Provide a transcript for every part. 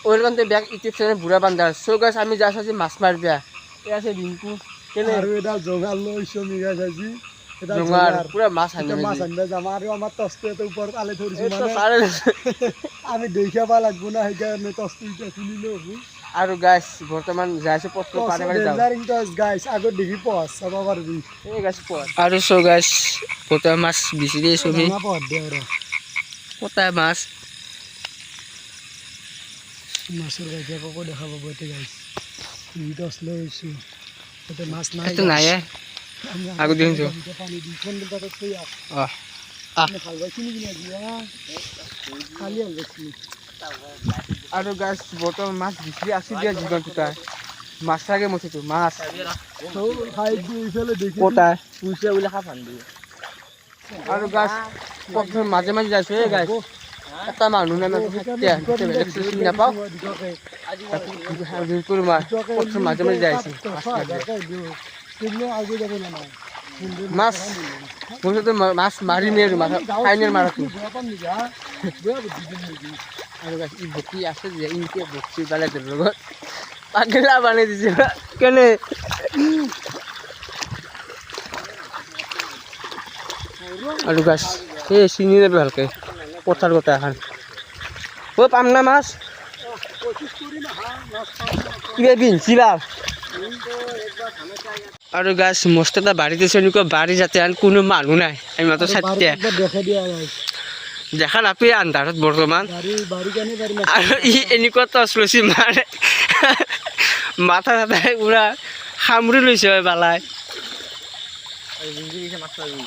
Welcome to back YouTube channel বুঢ়া বান্দাৰ। চ' গাইছ, আমি যাই আছোঁ আজি মাছ মাৰিবা। এই আছে ৰিংকু কেনে। আৰু এডাল জোগাৰ লৈছো আমি গাইছ আজি। এডাল জোঙাৰ জোগাৰ। পুৰা মাছ এতিয়া আনিম। মাছ আনিব যাম আৰু আমাৰ টৰ্চটো এটা ওপৰত আলে ধৰিছো। এই তো মানে চাৰে আমি দেখিব লাগব না, সেইকাৰণে টৰ্চটো এতিয়া খুলি লওঁ। আৰু গাইছ, বৰ্তমান যাই আছোঁ পথটো পাৰে পাৰে যাওঁ। ডেঞ্জাৰ টৰ্চ গাইছ, আগত দেখি পচ চাব পাৰিবি। এই গাইছ পথ। আৰু চ' গাইছ, বৰ্তমান মাছ বিচাৰি আছোঁ আমি। ৰঙা পথ দে আৰু। কটা মাছ। মাছৰ গাইছ দেখা পাব এতিয়া গাইছ। টৰ্চ লৈ আহিছো, এতিয়া মাছ নাই। এইটো নাই। আমি আগত দেখিছো। এতিয়া পানী দি চেণ্ডেল তাতে থৈ আহ। অঁ, আহ। হাল বাইছি নেকি আজি? কালি হাল বাইছি। আৰু গাইছ, বৰ্তমান মাছ বিচাৰি আছোঁ দিয়া জীৱন দুটা মাছ লাগে মুঠতে মাছ। খাই দি এইফালে দেখি। কটা। পইচা বোলে খাব ফান্দি। আৰু গাইছ, পথৰ মাজে মাজে যাইছোঁ। এই গাইছ, এটা মানুহ নাই, মানে বেলেগ চিনি নাপাওঁ। পথৰ মাজে মাজে যাই আছোঁ মাছ মাৰিব। মাছ মুঠতে মাছ মাৰিমেই আৰু মাছ ফাইনেল মাৰাটো। আৰু গাইছ, ই বকি আছে যে, ইনকে বকি পেলাই তোৰ লগত পাগলা বানাই দিছে কেনে। আৰু গাইছ, এই চিনি নাপায় ভালকে পথাৰ গোটা এখন। অ' পাম না মাছ? কিবা বিনছি বাৰ। আৰু গাইছ, মস্ত এটা বাৰীত আছে, এনেকুৱা বাৰী যাতে আন কোনো মানুহ নাই, আমি মাত্ৰ চাৰিটা। দেখা নাপায় আন্ধাৰত বৰ্তমান। আৰু ই এনেকুৱা টৰ্চ লৈছে, মাৰে মাথা চাথা পুৰা সামৰি লৈছে বালাই। মাছ পাবি।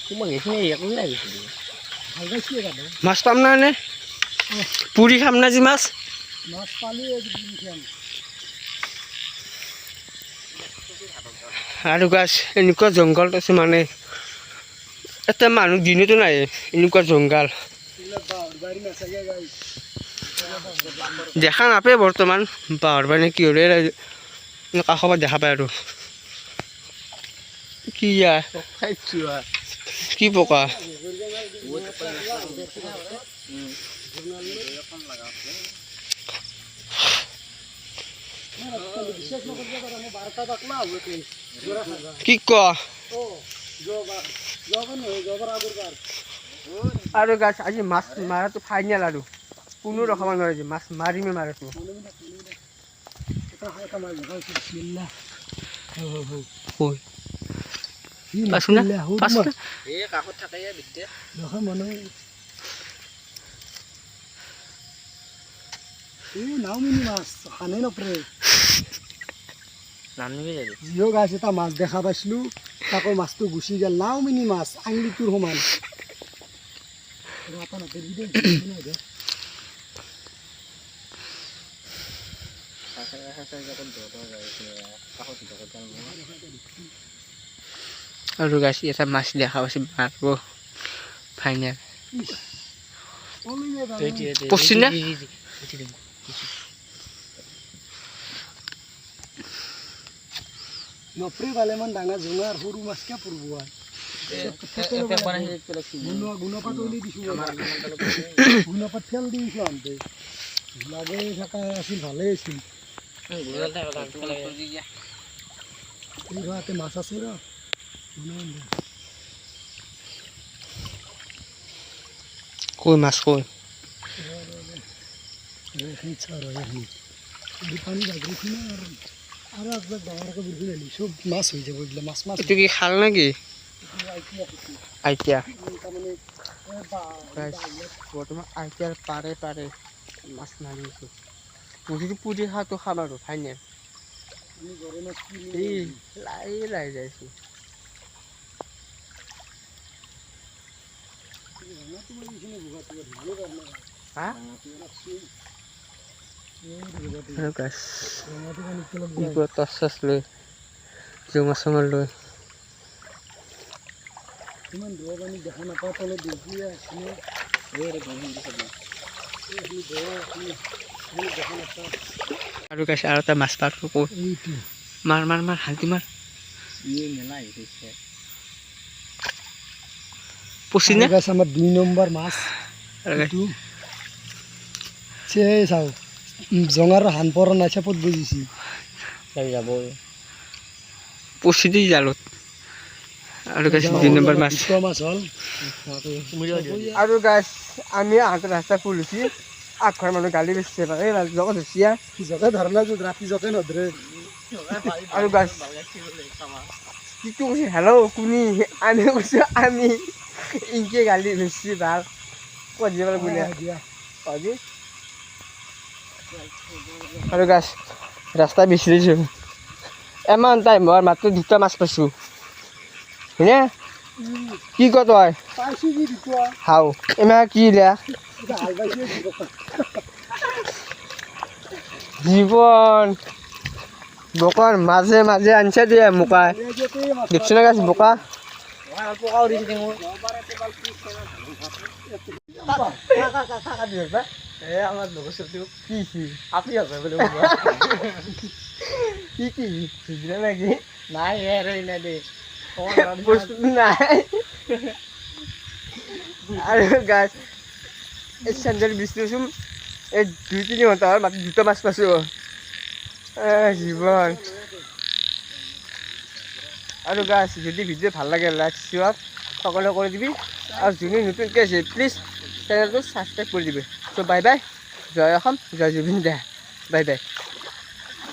তোমাক এইখিনি একো নাই। মাছ পাম না নে? পুৰি খাম না আজি মাছ। মাছ পালি। আৰু গাইছ, এনেকুৱা জংঘলত আছে, মানে এটা মানুহ দিনতো নাই, এনেকুৱা জংঘল। দেখা নাপায় বৰ্তমান পাহাৰ মানে কি হ'লে কাষৰ পৰা দেখা পায়। আৰু কি কি পকা। কি ক। আৰু গাইছ, আজি মাছ মাৰাটো ফাইনেল আৰু কোনো ৰখাব নোৱাৰে, মাছ মাৰিমে মাৰাটো। কৈ পাইছো না, পাইছো না। এই কাষত থাকে বিদ্যা। মাছ হানে নপৰে। নামিবি যাবি। জিঅ' গাছ এটা মাছ দেখা পাইছিলো, তাকো মাছটো গুচি গ'ল। নাও মিনি মাছ, আঙুলিটোৰ সমান। আৰু গাইছ, এটা মাছ দেখা পাইছো, মাৰিব ফাইনেল। পৰছি না? নপৰে ভালেমান ডাঙৰ জোঙাৰ, সৰু মাছ কিয় পৰিব? গুণপাত উলি দিছো, গুণপাত ফেল দিছো আনতে লাগে থকা আছিল, ভালেই আছিল। এইবাৰতে মাছ আছে ৰ। কৈ মাছ কৈ। পানী বাগৰিছি না আৰু আৰু একবাৰ ডাঙৰকৈ বৰষুণ আহিলে চব মাছ হৈ যাব এইগিলা মাছ মাছ। এইটো কি খাল নেকি? আইতিয়া বৰ্তমান আইতিয়াৰ পাৰে পাৰে মাছ মাৰি আছোঁ। মুঠতে পুৰি খোৱাটো খাম আৰু ফাইনেল। এই লাহে লাহে যাইছোঁ। হা, আৰু গাইছ, পুৰা টৰ্চ চচ লৈ জোঙা চোঙা লৈ। ইমান দূৰৰ পানী দেখা নাপাওঁ, তলত দেখি আছিলে। আৰু গাইছ, আৰু এটা মাছ পাৰ কৈ। এইটো। মাৰ মাৰ মাৰ, শান্তি মাৰ। ইয়ে মেলা আহিছে। পচি নে? গাইছ, আমাৰ 2 নম্বৰ মাছ। আৰু guys, এইটো চেই চাওঁ, জঙাৰ হান পৰা নাই, চেপত বুজিছি। যাব। পচি দি জালত। আৰু গাইছ, 2 নম্বৰ মাছ। দুটা মাছ হ'ল। আৰু গাইছ, আমি আহোঁতে ৰাস্তা ফুল হৈছে। আগঘৰ মানুহ গালি বেছি এই জগত হৈছে। জকে ধৰা নাই, ৰাতি জকে নধৰে। আৰু গাইছ, কিটো কৈছে, "হেল্ল' কোনি?" আমি কৈছোঁ আমি। ইনকে গালি বেছি ভাল ক'ত যাব বোলে। দিয়া। আজি আৰু গাইছ, ৰাস্তা বিচাৰিছোঁ। ইমান টাইম হোৱাৰ মাত্ৰ দুটা মাছ পাইছোঁ, হয়নে? কি ক তই? পাইছোঁ কি দুটা। হাও, ইমান কি লা। এতিয়া হাল পাইছোঁ। জীৱন বোকাৰ মাজে মাজে আনছে দিয়ে মোকাই। দেখছ না গাইছ, বোকা। পোকা উঠিছে মোৰ। এ আমাৰ লগৰ ছোৱালীটো। কি কি? আপি আছে বোলে। কি কি বুজিলে নেকি? নাই এ আৰু নাই দেই। বস্তুটো নাই। আৰু গাইছ, এই চেণ্ডেল বিচাৰিছোঁ। এই 2-3 ঘণ্টা হ'ল, মাত্ৰ দুটা মাছ পাইছোঁ। এ জীৱন। আৰু গাইছ, যদি ভিডিঅ' ভাল লাগে, লাইক শ্বেয়াৰ সকলোৱে কৰি দিবি। আৰু যোনে নতুনকৈ আছে, প্লিজ চেনেলটো ছাবস্ক্ৰাইব কৰি দিবি। চ' বাই বাই, জয় অসম, জয় জুবিন দা, বাই বাই।